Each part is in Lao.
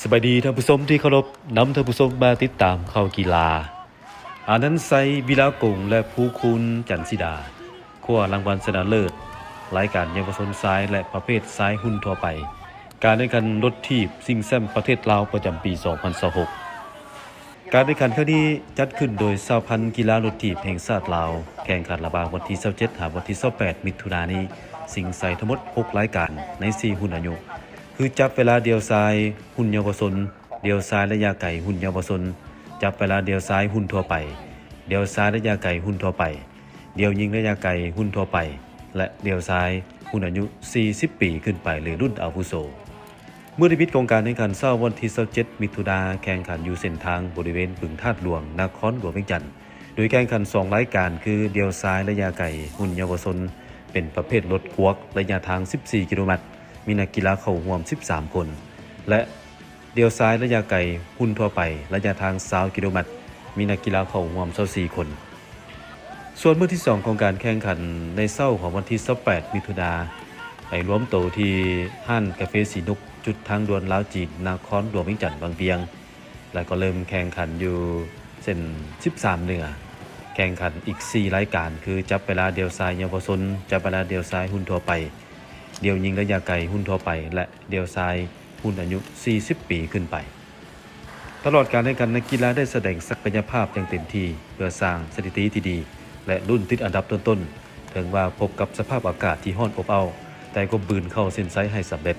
ສະບາຍດີທ່ານຜູ້ຊົມທີ່ເຄົາລົບ, ນຳທ່ານຜູ້ຊົມມາຕິດຕາມຂ່າວກິລາ. ອານັນໄຊ ວິລາກົງ ແລະ ພູຄູນ ຈັນສີດາ ຄວ້າລາງວັນຊະນະເລີດລາຍການເຍົາວະຊົນຊາຍ ແລະ ປະເພດຊາຍຮຸ່ນທົ່ວໄປ ການແຂ່ງຂັນລົດຖີບຊິງແຊ້ມປະເທດລາວປະຈຳປີສອງພັນຊາວຫົກ. ການແຂ່ງຂັນຄັ້ງນີ້ຈັດຂຶ້ນໂດຍສະຫະພັນກິລາລົດຖີບແຫ່ງຊາດລາວ, ແຂ່ງຂັນລະຫວ່າງວັນທີຊາວເຈັດ ຫາວັນທີຊາວແປດ ມິຖຸນານີ້, ຊິງໄຊທັງໝົດຫົກລາຍການໃນສີ່ຮຸ່ນອາຍຸ ຄືຈັບເວລາດ່ຽວຊາຍ, ຮຸ່ນເຍົາວະຊົນ, ດ່ຽວຊາຍໄລຍະໄກ, ຮຸ່ນເຍົາວະຊົນ, ຈັບເວລາດ່ຽວຊາຍ, ຮຸ່ນທົ່ວໄປ, ດ່ຽວຊາຍໄລຍະໄກ, ຮຸ່ນທົ່ວໄປ, ດ່ຽວຍິງໄລຍະໄກ, ຮຸ່ນທົ່ວໄປ ແລະ ດ່ຽວຊາຍ, ຮຸ່ນອາຍຸສີ່ສິບປີຂຶ້ນໄປ ຫຼື ລຸ້ນອາວຸໂສ. ມື້ທີ່ປິດຂອງການແຂ່ງຂັນເຊົ້າວັນທີຊາວເຈັດ ມິຖຸນາ ແຂ່ງຂັນຢູ່ເສັ້ນທາງບໍລິເວນບຶງທາດຫຼວງ ນະຄອນຫຼວງວຽງຈັນ, ໂດຍແຂ່ງຂັນສອງລາຍການ ຄື ດ່ຽວຊາຍໄລຍະໄກ, ຮຸ່ນເຍົາວະຊົນ ເປັນປະເພດລົດກວກ ໄລຍະທາງສິບສີ່ກິໂລແມັດ, ມີນັກກິລາເຂົ້າຮ່ວມສິບສາມຄົນ ແລະ ດ່ຽວຊາຍໄລຍະໄກ, ຮຸ່ນທົ່ວໄປ ໄລຍະທາງຊາວກິໂລແມັດ, ມີນັກກິລາເຂົ້າຮ່ວມຊາວສີ່ຄົນ. ສ່ວນມື້ທີສອງຂອງການແຂ່ງຂັນໃນເຊົ້າຂອງວັນທີຊາວແປດ ມິຖຸນາ ໄປລວມໂຕທີ່ຮ້ານກາເຟສີນົກ ຈຸດທາງດ່ວນລາວຈີນ ນະຄອນຫຼວງວຽງຈັນວັງວຽງ ແລະ ກໍເລີ່ມແຂ່ງຂັນຢູ່ເສັ້ນສິບສາມເໜືອ. ແຂ່ງຂັນອີກສີ່ລາຍການ ຄື ຈັບເວລາດ່ຽວຊາຍເຍົາວະຊົນ, ຈັບເວລາດ່ຽວຊາຍຮຸ່ນທົ່ວໄປ, ດ່ຽວຍິງໄລຍະໄກ, ຮຸ່ນທົ່ວໄປ ແລະ ດ່ຽວຊາຍ ຮຸ່ນອາຍຸສີ່ສິບປີຂຶ້ນໄປ. ຕະຫຼອດການແຂ່ງຂັນ, ນັກກິລາໄດ້ສະແດງສັກກະຍະພາບຢ່າງເຕັມທີ່ ເພື່ອສ້າງສະຖິຕິທີ່ດີ ແລະ ລຸ້ນຕິດອັນດັບຕົ້ນໆ, ເຖິງວ່າພົບກັບສະພາບອາກາດທີ່ຮ້ອນອົບເອົ້າ, ແຕ່ກໍບືນເຂົ້າເສັ້ນໄຊໃຫ້ສຳເລັດ.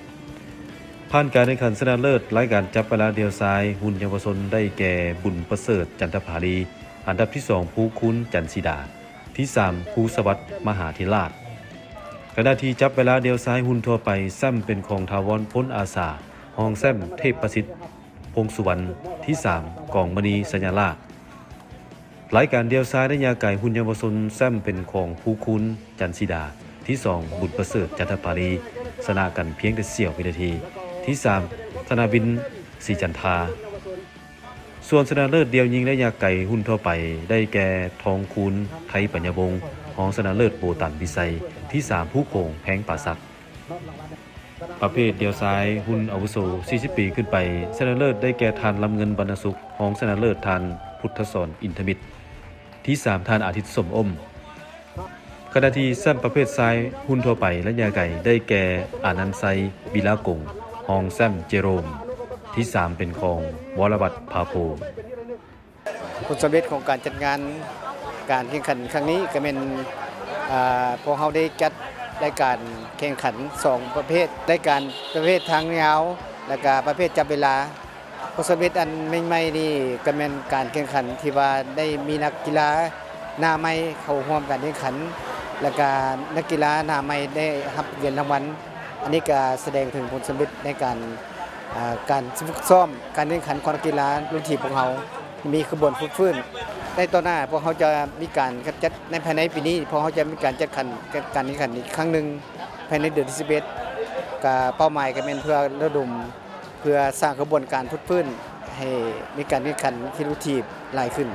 ຜ່ານການແຂ່ງຂັນຊະນະເລີດລາຍການຈັບເວລາດ່ຽວຊາຍ, ຮຸ່ນເຍົາວະຊົນ ໄດ້ແກ່ ບຸນປະເສີດ ຈັນທະພາລີ, ອັນດັບທີສອງ ພູຄູນ ຈັນສີດາ, ທີສາມ ພູສະຫວັດ ມະຫາທິລາດ. ຂະນະທີ່ຈັບເວລາດ່ຽວຊາຍຮຸ່ນທົ່ວໄປ, ແຊ້ມເປັນຂອງ ຖາວອນ ພົນອາສາ, ຮອງແຊ້ມ ເທບປະສິດ ພົງສຸວັນ, ທີສາມ ກອງມະນີ ໄຊຍະລາດ. ລາຍການດ່ຽວຊາຍໄລຍະໄກ, ຮຸ່ນເຍົາວະຊົນ, ແຊ້ມເປັນຂອງ ພູຄູນ ຈັນສີດາ, ທີສອງ ບຸນປະເສີດ ຈັນທະປາລີ, ຊະນະກັນພຽງແຕ່ສ່ຽວວິນາທີ, ທີສາມ ທະນາວິນ ສີຈັນທາ. ສ່ວນຊະນະເລີດດ່ຽວຍິງໄລຍະໄກຮຸ່ນທົ່ວໄປ ໄດ້ແກ່ ທອງຄູນ ໄທປັນຍາວົງ, ຮອງຊະນະເລີດ ໂບຕັນ ວິໄຊ, ທີສາມ ພູໂຂງ ແພງປາສັກ. ປະເພດດ່ຽວຊາຍຮຸ່ນອາວຸໂສສີ່ສິບປີຂຶ້ນໄປ, ຊະນະເລີດໄດ້ແກ່ ທ່ານ ລຳເງິນ ວັນນະສຸກ, ຮອງຊະນະເລີດ ທ່ານ ພຸດທະສອນ ອິນທະມິດ, ທີສາມ ທ່ານ ອາທິດ ສົມອົມ. ຂະນະທີ່ແຊ້ມປະເພດຊາຍຮຸ່ນທົ່ວໄປໄລຍະໄກ ໄດ້ແກ່ ອານັນໄຊ ວິລາກົງ, ຮອງແຊ້ມ ເຈໂຣມ, ທີສາມ ເປັນຂອງ ວໍລະວັດ ພາໂພ. ຜົນສຳເລັດຂອງການຈັດງານການແຂ່ງຂັນຄັ້ງນີ້ກໍແມ່ນ ອາ ພວກເຮົາໄດ້ຈັດລາຍການແຂ່ງຂັນສອງປະເພດ, ລາຍການປະເພດທາງຍາວ ແລ້ວກະປະເພດຈັບເວລາ. ຜົນສຳເລັດອັນໃໝ່ໆນີ້ກໍແມ່ນການແຂ່ງຂັນທີ່ວ່າໄດ້ມີນັກກິລາໜ້າໃໝ່ເຂົ້າຮ່ວມການແຂ່ງຂັນ ແລ້ວກະນັກກິລາໜ້າໃໝ່ໄດ້ຮັບເງິນລາງວັນ. ອັນນີ້ກະສະແດງເຖິງຜົນສຳເລັດໃນການ ອາ ການຝຶກຊ້ອມການແຂ່ງຂັນຂອງນັກກິລາລຸ້ນທີມພວກເຮົາ ມີຂະບວນຟົດຟື້ນ. ໃນຕໍ່ໜ້າພວກເຮົາຈະມີການຈັດ ໃນພາຍໃນປີນີ້ ພວກເຮົາຈະມີການຈັດຂັນ ການແຂ່ງຂັນອີກຄັ້ງໜຶ່ງ ພາຍໃນເດືອນທີສິບເອັດ ກະເປົ້າໝາຍກະແມ່ນເພື່ອລະດົມ ເພື່ອສ້າງຂະບວນການຟົດຟື້ນ ໃຫ້ມີການແຂ່ງຂັນທີ່ລຸ້ນທີມຫຼາຍຂຶ້ນ.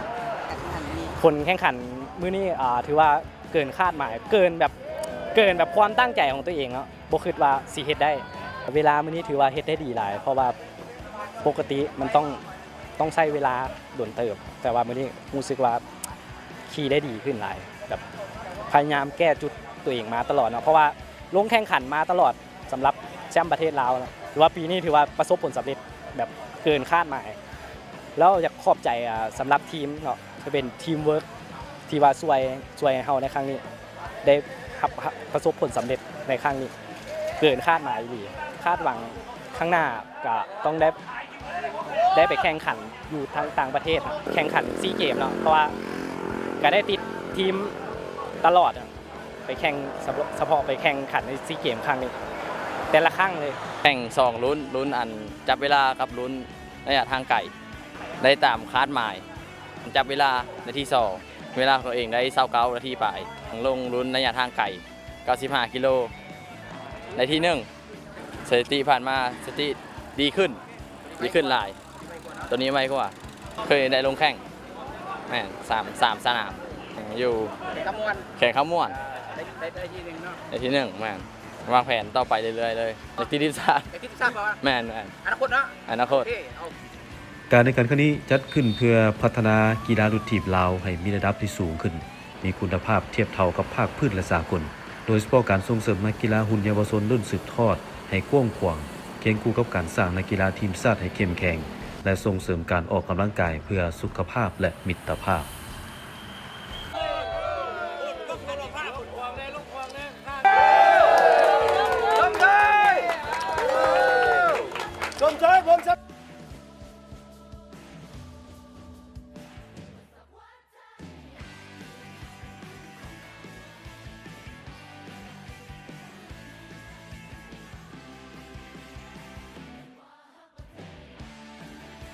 ຜົນແຂ່ງຂັນມື້ນີ້ ອາ ຖືວ່າເກີນຄາດໝາຍ ເກີນແບບ ເກີນແບບຄວາມຕັ້ງໃຈຂອງຕົວເອງເນາະ. ບໍ່ຄິດວ່າຊິເຮັດໄດ້. ເວລາມື້ນີ້ຖືວ່າເຮັດໄດ້ດີຫຼາຍ ເພາະວ່າປົກກະຕິມັນຕ້ອງ ຕ້ອງໃຊ້ເວລາດົນເຕີບ, ແຕ່ວ່າມື້ນີ້ຮູ້ສຶກວ່າຂີ່ໄດ້ດີຂຶ້ນຫຼາຍ, ແບບພະຍາຍາມແກ້ຈຸດຕົວເອງມາຕະຫຼອດເນາະ, ເພາະວ່າລົງແຂ່ງຂັນມາຕະຫຼອດສຳລັບແຊ້ມປະເທດລາວເນາະ, ຖືວ່າປີນີ້ຖືວ່າປະສົບຜົນສຳເລັດແບບເກີນຄາດໝາຍ. ແລ້ວຢາກຂອບໃຈ ອາ ສຳລັບທີມເນາະ ທີ່ເປັນທີມເວີກ ທີ່ວ່າຊ່ວຍ ຊ່ວຍເຮົາໃນຄັ້ງນີ້ ໄດ້ຮັບ ປະສົບຜົນສຳເລັດໃນຄັ້ງນີ້ ເກີນຄາດໝາຍອີ່ຫຼີ. ຄາດຫວັງຂ້າງໜ້າກະຕ້ອງໄດ້ ໄດ້ໄປແຂ່ງຂັນຢູ່ທາງຕ່າງປະເທດ, ແຂ່ງຂັນຊີເກມເນາະ, ເພາະວ່າກະໄດ້ຕິດທີມຕະຫຼອດ. ໄປແຂ່ງ ສະເພາະ ສະເພາະໄປແຂ່ງຂັນໃນຊີເກມຄັ້ງນີ້ ແຕ່ລະຄັ້ງເລີຍ. ແຂ່ງສອງລຸ້ນ, ລຸ້ນອັນຈັບເວລາກັບລຸ້ນໄລຍະທາງໄກ ໄດ້ຕາມຄາດໝາຍ. ຈັບເວລາໄດ້ທີສອງ, ເວລາຂອງຕົວເອງໄດ້ຊາວເກົ້ານາທີປາຍ. ລົງລຸ້ນໄລຍະທາງໄກ ເກົ້າສິບຫ້າກິໂລ ໄດ້ທີໜຶ່ງ. ສະຖິຕິຜ່ານມາ ສະຖິຕິດີຂຶ້ນ ດີຂຶ້ນຫຼາຍ. ໂຕນີ້ໄວກວ່າ ເຄີຍໄດ້ລົງແຂ່ງ ແມ່ນ ສາມ ສາມສະໜາມ ຢູ່ແຂວງຄຳມ່ວນ ໄດ້ ໄດ້ ໄດ້ທີໜຶ່ງເນາະ ໄດ້ທີໜຶ່ງ ແມ່ນ. ວາງແຜນຕໍ່ໄປເລື້ອຍໆເລີຍ ໃນທີມຊາດ ໃນທີມຊາດບໍ່? ແມ່ນໆ ອະນາຄົດເນາະ ອະນາຄົດ. ການແຂ່ງຂັນຄັ້ງນີ້ຈັດຂຶ້ນເພື່ອພັດທະນາກິລາລູດຖີບລາວໃຫ້ມີລະດັບທີ່ສູງຂຶ້ນ, ມີຄຸນນະພາບທຽບເທົ່າກັບພາກພື້ນ ແລະ ສາກົນ, ໂດຍສະເພາະການສົ່ງເສີມນັກກິລາຮຸ່ນເຍົາວະຊົນລຸ້ນສືບທອດໃຫ້ກວ້າງຂວາງ, ຄຽງຄູ່ກັບການສ້າງນັກກິລາທີມຊາດໃຫ້ເຂັ້ມແຂງ ແລະ ສົ່ງເສີມການອອກກຳລັງກາຍເພື່ອສຸຂະພາບ ແລະ ມິດຕະພາບ.